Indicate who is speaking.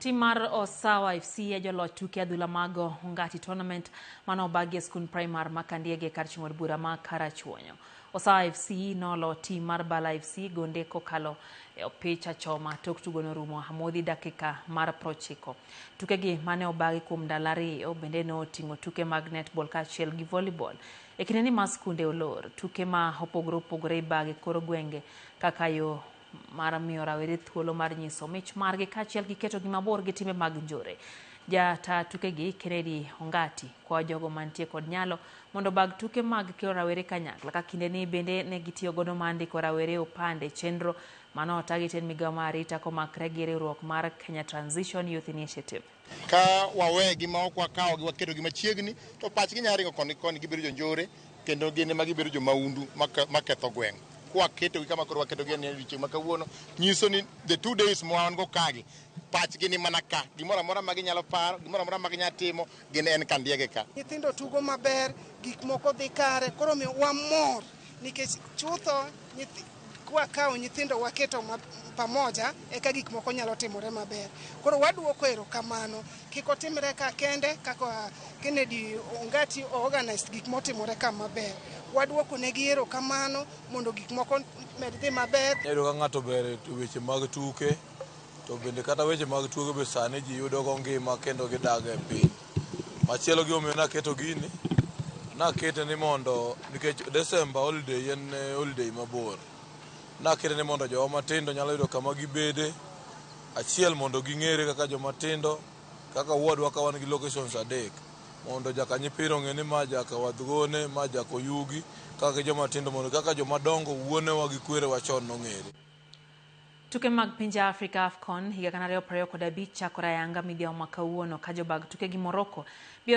Speaker 1: Tim mar Osawa FC e joloch tuke adhula mag Ongati Tournament mane obagi e skund primar ma Kandiege kar chung' od bura ma Karachuonyo. Osawa FC nolo tim mar Bala FC gonde kokalo e opich achoma tok tugo norumo amodhi dakika mar 90. Tukegi mane obagi kuom ndalo 2 bende noting'o tuke mag netball kaachiel gi volleyball. E kindeni ma skunde olor, tuke ma opogore opogore ibagi kor gwenge kaka yo mar miyo rawere thuolo mar nyiso mich margi kaachiel gi ketogi mabor gi timbe mag njore. Jata tukegi Kennedy Ongati kwayo jogo mantie kod nyalo mondo obag tuke mag kelo rawere kanyakla ka kindeni bende ne gitiyo godo mar ndiko rawere opande chenro mane ota gi tend migao mar arita komakre gi riwruok mar Kenya Transition Youth Initiative.
Speaker 2: Ka wawegi ma ok wakawogi waketogi machiegni to pachgi nyalo ringo koni gi koni, gibedo jonjore kendo gin ema gibedo jomaundu maketho gweng'. Kwaketogi kama koro waketogi e odiochieng' ma kawuono, nyiso ni the 2 days ma wan go kagi, pachgi ni mana ka. Gimoro amora ma ginyalo paro, gimoro amora ma ginyalo timo, gin en Kandiege ka.
Speaker 3: Nyithindo tugo maber, gik moko dhi kare, koro omiyo wamor nikech chutho kwakawo nyithindo waketo pamoja eka gik moko nyalo timore maber. Koro waduoko erokamano, kik otimre ka kende kaka Kennedy Ongati organized gik motimore ka maber. Waduoko negi erokamano mondo gik moko med dhi maber.
Speaker 4: Iyudo ka ng'ato ber e weche mag tuke, to bende kata weche mag tuke be sani ji yudo go ngima kendo gidag e piny. Machielo gimomiyo naketo gini, nakete ni mondo nikech December holiday en holiday mabor. Nakete ni mondo jowa matindo nyalo yudo kama gibede, achiel mondo ging'ere kaka joma tindo, kaka wadwa ka wan gi locations 3, mondo jaka nyipiro ong'e ni ma jaka Wadhgone, ma jaka Oyugi, kaka gi joma tindo mondo kaka joma dongo wuonewa gi kwerewa chon nong'ere.
Speaker 1: Tuke mag pinje Afrika AFCON higa 2025 chakore ayanga midhiambo ma kawuono ka jobag tuke gi Morocco biro